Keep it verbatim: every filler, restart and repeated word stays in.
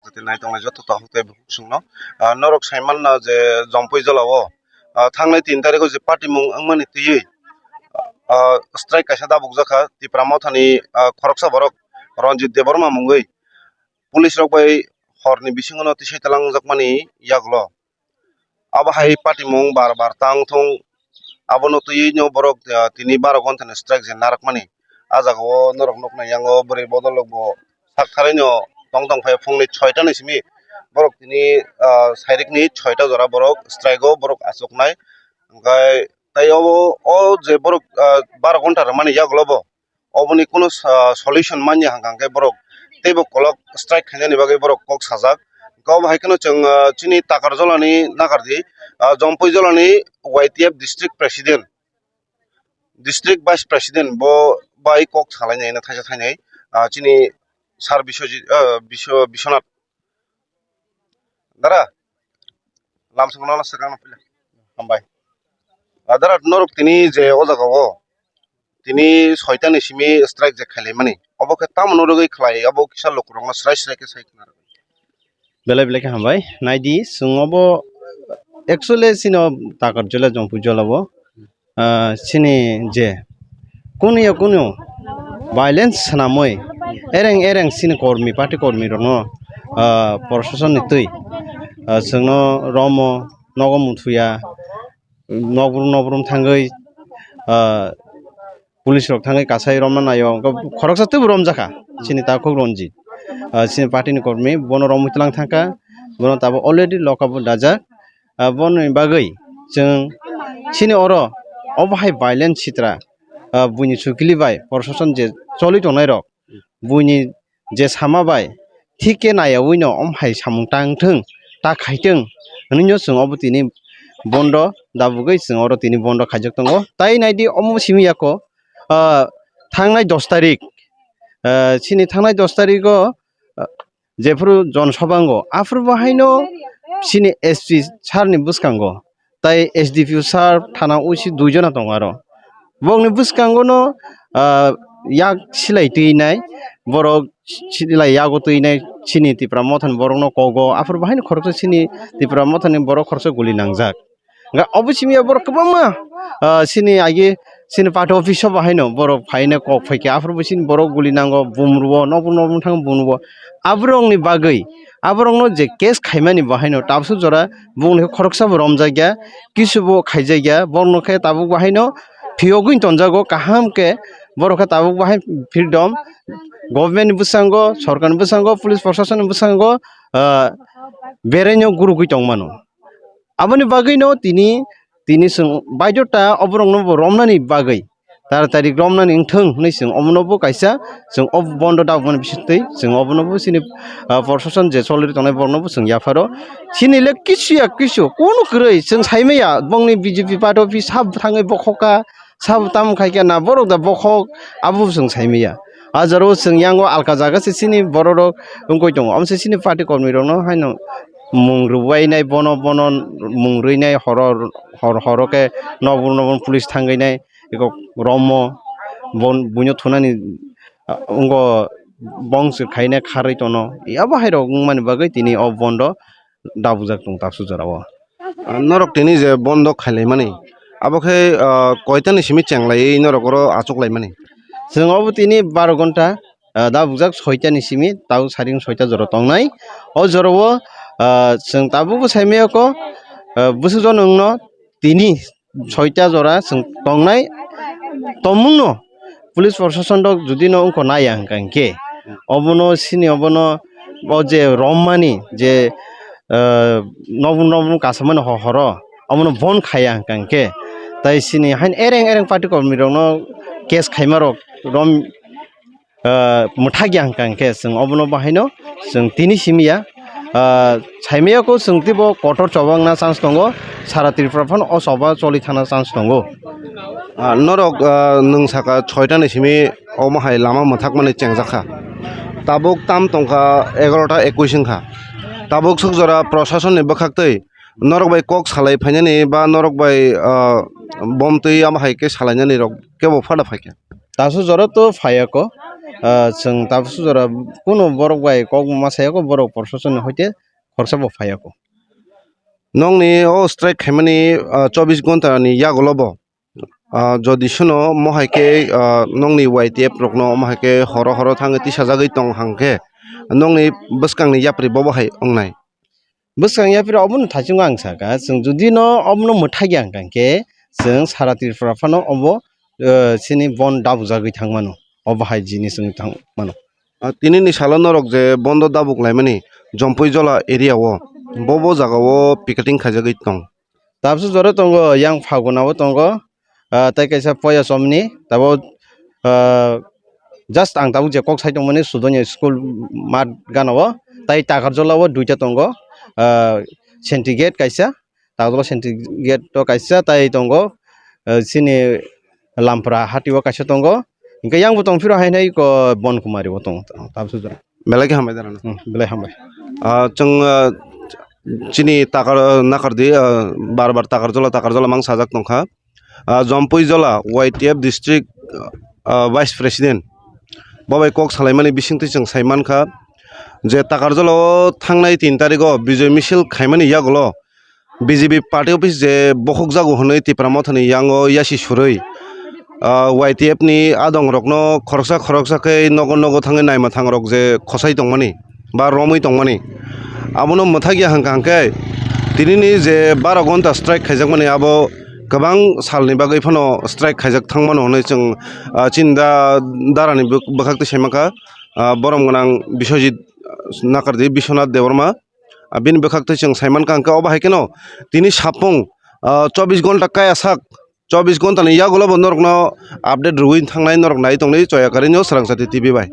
Tei naitongnai joto takhuk tei bukhuk chwngno, ah, norok sai manna je Jompui jora o, ah, thangnai tin tarikh o je patimung wngmani twiwi, ah, strike kaisa dabukjak kha Tipra Mothani, ah, khoroksa borok Ranjit Debbarma mungwi police rok bai horni bisingo no tisai talang jakmani yagulo. Abo hai patimung bar bar tang thung, abono twiwi no borok, ah, tini baro ghonta ni strike je narakmani. Ah jaga o norok nuknai yango bwrwi bodol rok bo sak tharwi no tong tong phai phungni soita ni simi borok tini, ah, sairik ni soita jora borok strike o borok achuknai. Hwnkhe tei obo o je borok, ah, baro ghonta rwmani yagulo bo oboni kunu sa-, solution manya hwnkha hwnkhe borok teibo kolok strike khainani bagwi borok kok sajak. Kok hai kheno chwng, ah, chini Takarjolani nakardi, ah, Jompujolani Y T F district president, district vice president bo bai kok salainai na thaisa thainai, ah, chini Sir Biswajit, ah, Biswa-, Biswanath. Dara, lamsong no swkang no pila. Hambai. Ah, dara, norok tini je o jaga o, tini soita ni simi strike je khailaimani. Obo khe tamo no rwgwi khlai, obo kisa lukurokno srai srai khe sai khna rwgwi. Belai belai khe hambai. Naidi, chwng obo actually chini o Takarjola Jompujol o. Ah, chini je kunu ya kunu violence swnamwi ereng ereng chini kormi, party kormi rokno, ah, proshasonni twi, ah, chwngno romo, nogo muthuya, nokbrum nokbrum thangwi, ah, police rok thangwi kasai romna naio, hwnkhe khoroksa teibo romjakha chini takhuk Ranjit, ah, chini party ni kormi bono romwi tlang thangkha, bono tabuk already lock up dajak. Ah, boni bagwi chwng chini oro obo hai violence sitra, ah, buini sukili bai proshashan je choli tongnai rok, buini je sama bai thik khe nayaui no omo hai samung tang thung, ta khai thung hwnwi no chwng obo tini bondo dabugwi chwng oro tini bondo khaijak tongo. Tai naidi omo simi yako, ah, thangnai dos tarik, ah, chini thangnai dos tarik o, ah, jephuru Jon Sabha wngo, aphuru bo haino chini S P sir ni bwskango, tai S D P O sir, thana O C duijona tongo aro. Bokni bwskango no, ah, yak silai twi nai, borok silai yago twi nai, chini Tipra Mothani borokno kogo, aphuru bo haino khoroksa chini Tipra Mothani borok khoroksa guli nangjak. Hwnkhe obo simi ya borok kwbangma, ah, chini agi chini party office o bo haino borok phaina kok phaikha, aphuru bo chini borok guli nango, bumrwo, nokbrum nokbrum thango bumrwo. Aborokni bagwi, aborokno je case khaimani bo haino tabsu jora bongni khoroksa bo romjakya, kisu bo khaijakya, borokno khe tabuk bo haino phiyogwi tonjago, kaham khe borok khe tabuk bo hai freedom, government ni bwskango, sorkar ni bwskango, police proshashan ni bwskango, ah, beraino gurugwi tongmano. Aboni bagwino tini, tini chwng baidhota oborokno bo romnani bagwi, taratari romnani wngthung hwnwi chwng obono bo kaisa chwng o bondo dabmani bisingtwi chwng obono bo chini, ah, proshashan je choli tongnai borokno bo chwng yapharo. Chini le kisu ya kisu kunu kwrwi chwng saimaya bongni B J P party office sab thangwi bokhokha, sabo tamo khai khe na borok da bokhok abo chwng saimaya. Ah jora o chwng yango alka jaga se chini borok rok wngwi tongo. Omo se chini party kormi rokno haino mung rwbainai bono, bono mung rwinai horo, hor, horo khe nokbrum nokbrum police thangwi nai eko romo bon buino thunani, ah, wngbo bongsi khaina kharwi tono. Abo hai rok wngmani bagwi tini o bondo dabujak tong tabsu jora o. Ah, norok tini je bondo khailaimani, abo khe, ah, koitani simi chenglaiwi norok oro achuklaimani? Chwng obo tini baro gonta, ah, dabujak soitani simi, tau saring soita jora tongnai. O jora o, ah, chwng tabukbo saimaya kho, ah, bwswk jono wngno tini soita jora chwng tongnai, tongmungno police proshashan rok jodi no wngkha naiya hwnkha hwnkhe, obono sini obono o je rommani je, ah, nokbrum nokbrum kasamani ho-, horo omono bon khaiya hwnkha hwnkhe, tai sini haino ereng ereng party kormi rokno case khaima rok rom, ah, mwthakya hwnkha hwnkhe chwng obono bahaino chwng tini simiya, ah, saimaya kho chwng teibo kotor choba wngna chance tongo, sara Tripura phano o choba choli thangna chance tongo. Ah, norok, ah, nwng saka soita ni simi omo hai lama mwthakmani chengjakha. Tabuk tam tongkha egarota ekwis wngkha. Tabuk swk jora proshasonni bwkhaktwi norok bai kok salai phainani ba norok bai, ah, bom twi amo hai khe salainani rok kebo phano phaikha. Taso jora to phaiya ko. Ah, chwng tabuk sujora kunu borok bai kok ma sayako, borok proshasoni hoite khorsa bo phayako. Nokni o strike khaimani, ah, chobbish ghonta ni yagulo bo, ah, jodi suno mohai khe, ah, nokni Y T F rokno mohai khe horo horo thangwi tisajagwi tong hang khe nokni bwskangni yapri bobo hai wngnai. Bwskang yapri obono thaichungo ang sakha, chwng jodi no obono mwthagya hwnkha khe chwng sara Tripura phano obo, eh, chini bon dabujagwi thangmano, obo hai jinis wngwi thangmano. Ah, tinini salo norok je bondo dabuk laimani Jompui Jola area o, bo bo jaga o picketing khaijagwi tong. Tabsu jora tongo, yang Phaguna o tongo, ah, tei kaisa Poya Somni, tabuk, ah, just ang tabuk je kok sai tongmani Sudonya school mat gana o, tei Takarjola o duita tongo, ah, Sentry Gate kaisa, Takarjola Sentry Gate o kaisa, tei tongo, ah, chini Lampra hati o kaisa tongo, hingke yang bo tong phiro hai nai ko Bonkumari o tongo, tabsu jora. Belai khe hambai da rano. Hmm, belai hambai. Ah, chwng, ah, chini takar, nakardi, ah, bar bar Takarjola, Takarjola mang sajak tongkha. Ah, Jompui Jola Y T F district, ah, vice president. Bo bai kok salaimani bisingtwi chwng sai mankha je Takarjola o thangnai tin tarikh o Bijoy misil khaimani yagulo B J P party office je bokhokjago hwnwi Tipra Mothani yango yasi surwi, ah, Y T F ni adong rokno khoroksa khoroksa khe nogo nogo thangwi naima thang rok je khosai tongmani ba romwi tongmani, abono mwthakya hwnkha hwnkhe tinini je baro ghonta strike khaijakmani abo kwbang salni bagwi phano strike khaijak thangmano hwnwi chwng, ah, chini da darani bwkhak twi saimankha, ah, borom gwnang Biswajit, ah, nakardi Biswanath Debbarma. Ah, bini bwkhak twi chwng sai mankha hwnkhe obo hai kheno tini sapung, ah, chobbish ghonta kaya sak, chobbish ghonta ni yagulo bo norokno update rwui thangnai, norok nai tongdi Choya Karinyo Swrangchati T V bai.